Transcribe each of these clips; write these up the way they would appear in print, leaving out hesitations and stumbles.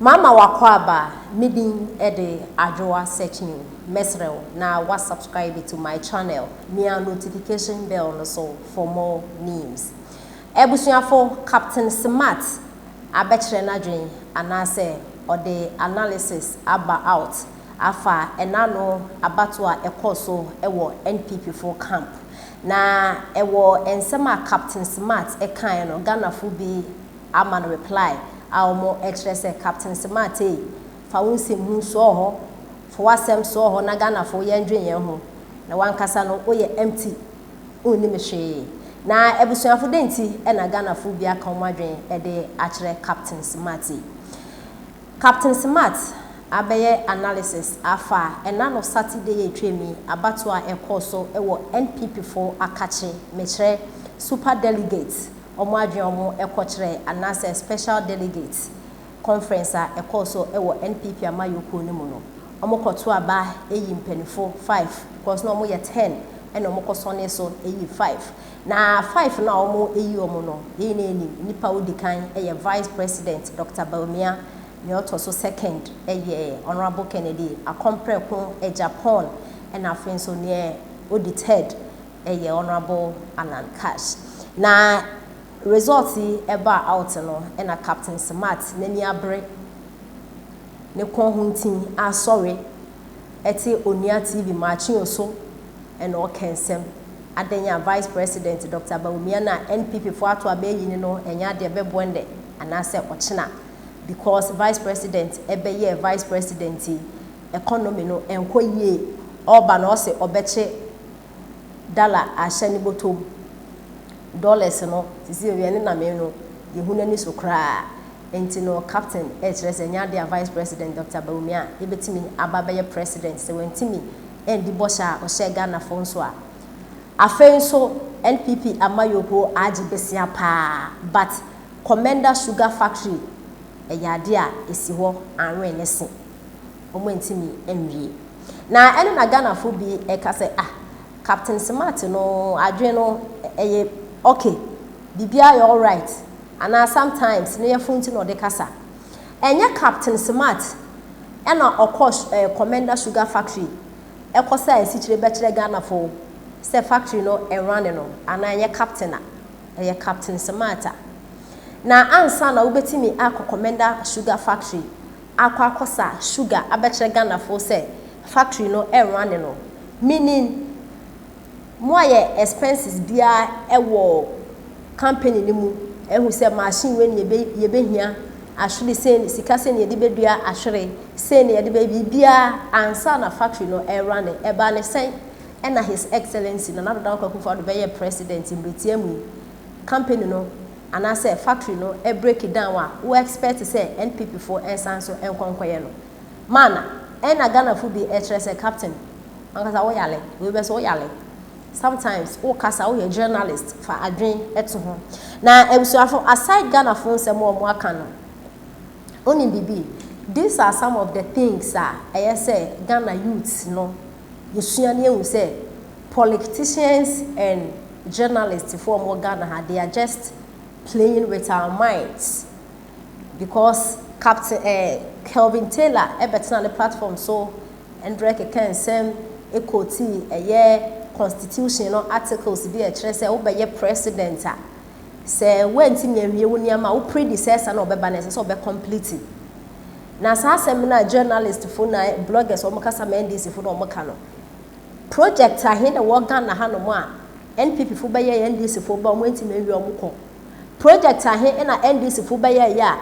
Mama wakɔ me din de Adwoa Searching. Mesrɛ wo na wa subscribe to my channel, mia notification bell no so for more news. Ebusuafo, Captain Smart abɛkyerɛ n'adwen anaasɛ ɔde analysis aba out afa ɛnano abato a ɛkɔɔ so ɛwɔ NPP fo camp. Na ɛwɔ nsɛm a Captain Smart ɛkae no, Ghanafo bi ama no reply a wɔn kyerɛ sɛ Captain Smart yi fa wo nsɛm hu soɔ hɔ, fa w'asɛm soɔ hɔ na Ghanafo yɛndwen yɛn ho na wankasa no woyɛ empty, wonnim hwee. Na abusuafo, de nti ɛna Ghanafo bi aka wɔn adwen ɛde akyerɛ Captain Smart yi. Captain Smart abɛyɛ analysis afa ɛna no Saturday yɛ etwa mi abato a ɛkɔɔ so ɛwɔ NPP fo akakye, mekyerɛ super delegates, wɔn adwene wɔn ɛkɔkyerɛ anaasɛ special delegates conference a ɛkɔɔ so ɛwɔ NPP amayɔkuo no mu no. Wɔn kɔto aba eyi mpanimfo five, because na wɔn yɛ 10, ɛna wɔn kɔsɔne so eyi five. Na five no a wɔn eyi wɔn no, eyi na enim nipa odi kan ɛyɛ Vice President Dr. Bawumia, nea ɔtɔ so second ɛyɛ Honourable Kennedy Akɔmprɛko Agyapong, ɛna afei nso nea odi third ɛyɛ Honourable Alan Cash. Na result yi ɛbaa out no, ɛna Captain Smart n'ani abere, ne kɔn ho ntin asɔre, ɛte Onua TV maakye so, ɛna ɔka nsɛm adan a Vice President Dr. Bawumia na NPP fo ato abɛyi ne no ɛnyɛ adeɛ bɛboɔ ndɛ anaasɛ ɔkyena, because Vice President ɛbɛyɛ Vice President yi, economy no ɛnkɔ yie. Ɔba na ɔsɛ ɔbɛkye dollar ahyɛ ne bɔtɔm, dollars no sisi ewia ne nam no yehu n'ani so koraa. Nti no Captain ɛkyerɛ sɛ ɛnyɛ adeɛ a Vice President Dr. Bawumia ebɛtumi aba bɛyɛ president sɛ wɔntumi ɛndi bɔhyɛ a ɔhyɛ Ghanafoɔ nso a. Afei nso NPP amayɔkuo agye besia paa, but Komenda Sugar Factory ɛyɛ adeɛ a esi hɔ anwene ne se wɔn ntumi nwie. Na ɛno na Ghanafoɔ bi ɛka sɛ, ah, Captain Smart no adwene no ɛyɛ okay, biribiara yɛ alright, anaa sometimes ne yɛfo nti na ɔde kasa. Ɛnyɛ Captain Smart ɛna ɔkɔ Komenda Sugar Factory ɛkɔ sɛ esikyire bɛkyerɛ Ghanafoɔ sɛ factory no ɛrun no, anaa ɛnyɛ Captain a ɛyɛ Captain Smart a. Na ansa na wobɛtumi akɔ Komenda Sugar Factory akɔ akɔsa sugar abɛkyerɛ Ghanafoɔ sɛ factory no ɛrun no, meaning mo ayɛ expenses biara ɛwɔ company no mu, ɛhu sɛ machine wei ne yɛbɛhia ahwere sei, sika sei ne yɛde bɛdua ahwere sei ne yɛde bɛ biribiara ansa na factory no ɛrun. Ɛbaa ne sɛn ɛna His Excellency Nana Addo Dankwa Akufo-Addo bɛyɛ president mmeretia mu yi, company no anaasɛ factory no break down a wo expect sɛ NPP foɔ ɛnsan so ɛnkɔnkɔyɛ no maana? Ɛna Ghanafoɔ bi ɛkyerɛ sɛ Captain ankasa woyale wei bɛ sɛ woyale. Sometimes wokasa, woyɛ journalist, fa adwen ɛto ho. Na abusuafo, aside Ghanafoɔ nsɛm a wɔn aka no, onim bibi, these are some of the things a ɛyɛ sɛ Ghana youths no yɛsua ne ehu sɛ politicians and journalists for wɔn Ghana ha, they are just playing with our minds, because Captain Kelvin Taylor ɛbɛtena ne platform so ndrɛ keka nsɛm ekoti ɛyɛ constitution no articles bi a ɛkyerɛ sɛ wobɛyɛ president a, sɛ woantumi awie wo nneɛma a wo predecessor na ɔbɛba no, ɛsɛ sɛ ɔbɛ complete. Na saa asɛm no a journalist fo na bloggers wɔn kasa ma NDC fo na wɔn ka no, project ahe na wɔ Ghana hanom a NPP fo bɛyɛ, NDC fo ba, wɔn ntumi awie wɔn kɔ? Project ahe na NDC fo bɛyɛ yɛ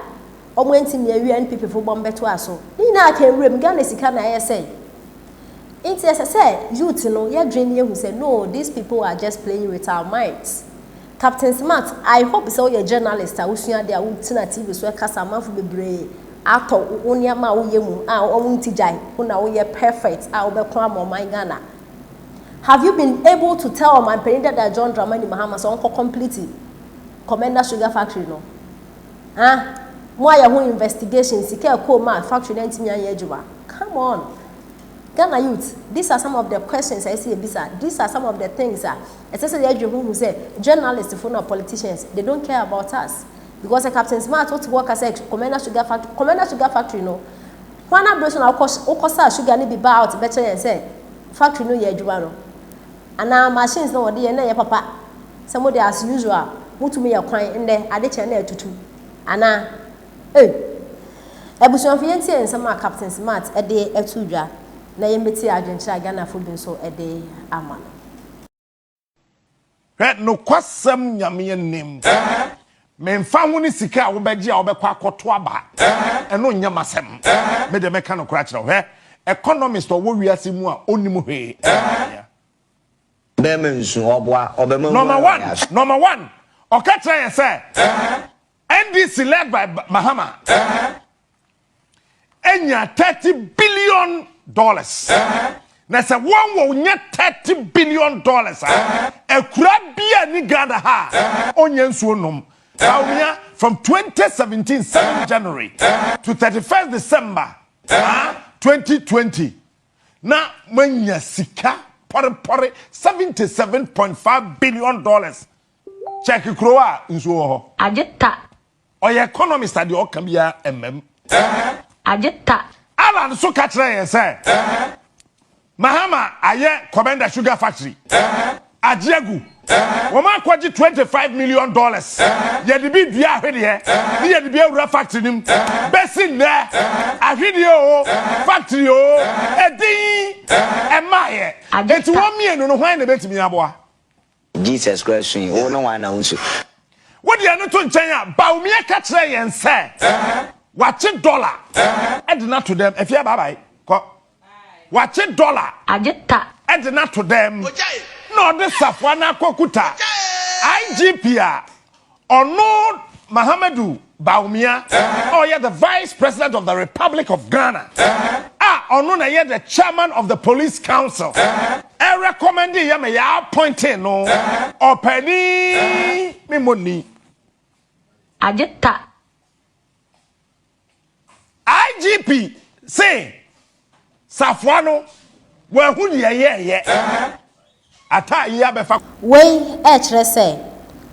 a wɔn ntumi awie, NPP fo bɔ mbɛto aso? Ne nyinaa ka nwuram Ghana sika na ɛyɛ sɛ. Nti ɛsɛ sɛ youth no yɛdwene ne yɛhu sɛ no, these people are just playing with our minds. Captain Smart, I hope sɛ woyɛ journalist a wosua de a wotena TV so ɛkasa, amanfo bebree atɔ wo nneɛma a woyɛ mu a wɔn nti gyae wo na woyɛ perfect a wobɛko ama ɔman Ghana. Have you been able to tell ɔmanpanin dada John Dramani Mahama sɛ ɔnkɔ complete Komenda Sugar Factory no? Ah, mo ayɛ ho investigation, sika ɛkɔɔ mu a factory no ntumi anyɛ adwuma? Come on, Ghana youth, these are some of the questions I see ebisa. These are some of the things a ɛsɛ sɛ yɛadwe ho hu sɛ journalists fo na politicians, they don't care about us. Because sɛ Captain Smart wote hɔ ka sɛ Komenda Sugar Factory, Komenda Sugar Factory no, hwan abere so na wokɔ wokɔsaa sugar no bi baa out bɛkyerɛ yɛn sɛ factory no yɛ adwuma no? Anaa machines na wɔde yɛ na ɛyɛ papa sɛ mo de as usual motumi yɛ kwan ndɛ ade kyɛ na atutu anaa? Ei! Abusuafo yɛntie nsɛm a Captain Smart de ato dwa na yɛmmɛtie adwenkyerɛ a Ghanafo bi nso de ama no. Hwɛ, nokwasɛm Nyame anim, memfa ho ne sika a wobɛgye a wobɛkɔ akɔto aba, ɛno nyɛ m'asɛm. Me deɛ mɛka nokorɛ akyerɛ wo. Hwɛ, economist a ɔwɔ wiase mu a ɔnnim hwee ɛne Bawumia. Bɛrima nsu, ɔboa, ɔbɛma mu Number ayɛ one, ɔyɛ aso. number one, ɔka kyerɛ yɛn sɛ NDC led by Mahama anya $30 billion. Na sɛ wɔn wɔ nyɛ $30 billion a, akura bi a ni Ghana ha a ɔnyɛ nsuo nom. Bawumia, from 2017 7 January to 31st December 2020, na moanya sika pɔrepɔre $77.5 billion. Check kuro a nsuo wɔ hɔ. Agye ta. Ɔyɛ economist a deɛ ɔka biara mmam. Agye ta. Alan nso ka kyerɛ yɛn sɛ Mahama ayɛ Komenda Sugar Factory agye agu, wɔn akɔgye $25 million, yɛde bi dua ahwedeɛ ne yɛde bi awura factory nim. Bɛsi nnɛ, ahwedeɛ o, factory o, ɛdin ɛmaayɛ. Agye eti ta. Wɔn mmienu no, hwan na ebɛtumi aboa? Jesus Christ sui, wo ne wan na wo nsu. Wodeɛ no to nkyɛn a, Bawumia ka kyerɛ yɛn sɛ wakye dollar ɛde no ato dɛm. Afia, baabae kɔ. Wakye dollar Agye ta. ɛde no ato dɛm na ɔde safoa no akɔkuta IGP a ɔno Mahamadu Bawumia a ɔyɛ the Vice President of the Republic of Ghana a ɔno na yɛ the chairman of the Police Council ɛrecommend yɛ ma yɛ appointing no ɔpani mímɔ ni. Agye ta. IGP se safoa no wɔahu deɛ yɛɛyɛ ata yi abɛfa. Wei ɛkyerɛ sɛ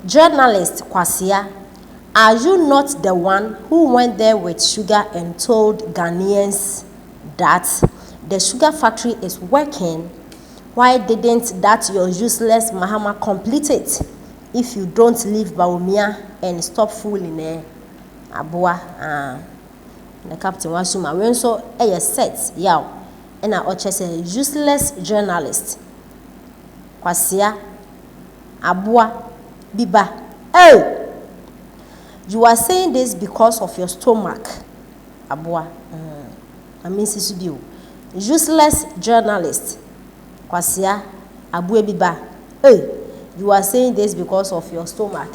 journalist Kwasia, are you not the one who went there with sugar and told Ghanaians that the sugar factory is working? Why didn't that your useless Mahama complete it? If you don't leave Bawumia and stop fooling, eh? Aboa, ah. Na captain wasuma. Wei nso ɛyɛ Seth Yaw. Ɛna ɔkyerɛ sɛ useless journalist Kwasia, aboa biba. Oh! You are saying this because of your stomach. Aboa. I mean, sisu bio. Useless journalist. Kwasia, aboa biba. Hey, you are saying this because of your stomach.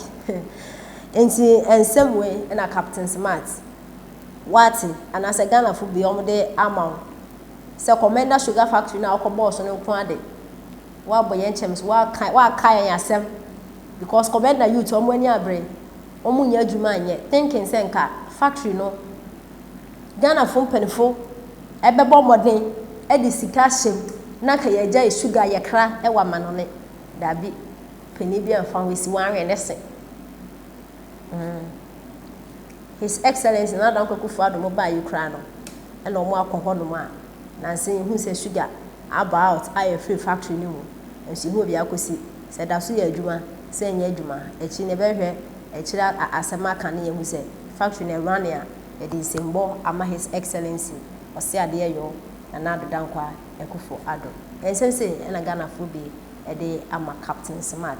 Nti nsɛm wei ɛna Captain Smart wate anaasɛ Ghanafo bi wɔn de ama wo sɛ Komenda Sugar Factory na akɔ bɔɔso no nko ade wabɔ yɛn kyɛm so, waka waka yɛn asɛm because Komenda youth wɔn ani abere, wɔn nyɛ adwuma anyɛ, thinking sɛ nka factory no Ghanafo mpanimfo ɛbɛbɔ mmɔden ɛde sika ahyɛ mu na nka yɛgya yɛ sugar yɛkra ɛwɔ amanɔne. Daabi, panin bi amfa ho esi wɔn ahwɛ ne se His Excellency Nana Dankwa Akufo-Addo mo baa yi koraa no, ɛna wɔn akɔ hɔnom a nansa yi hu sɛ sugar aba out a yɛfiri factory no mu nso ihu obi akɔsi sɛ da so yɛ adwuma sɛ nyɛ adwuma. Akyi no yɛbɛhwɛ akyire asɛm aka ne yɛhu sɛ factory no ɛrun a yɛde nsɛmbɔ ama His Excellency ɔse adeɛ yɔ Nana Addo Dankwa Akufo-Addo. Nsɛm sei ɛna Ghanafoɔ bi ɛde ama Captain Smart.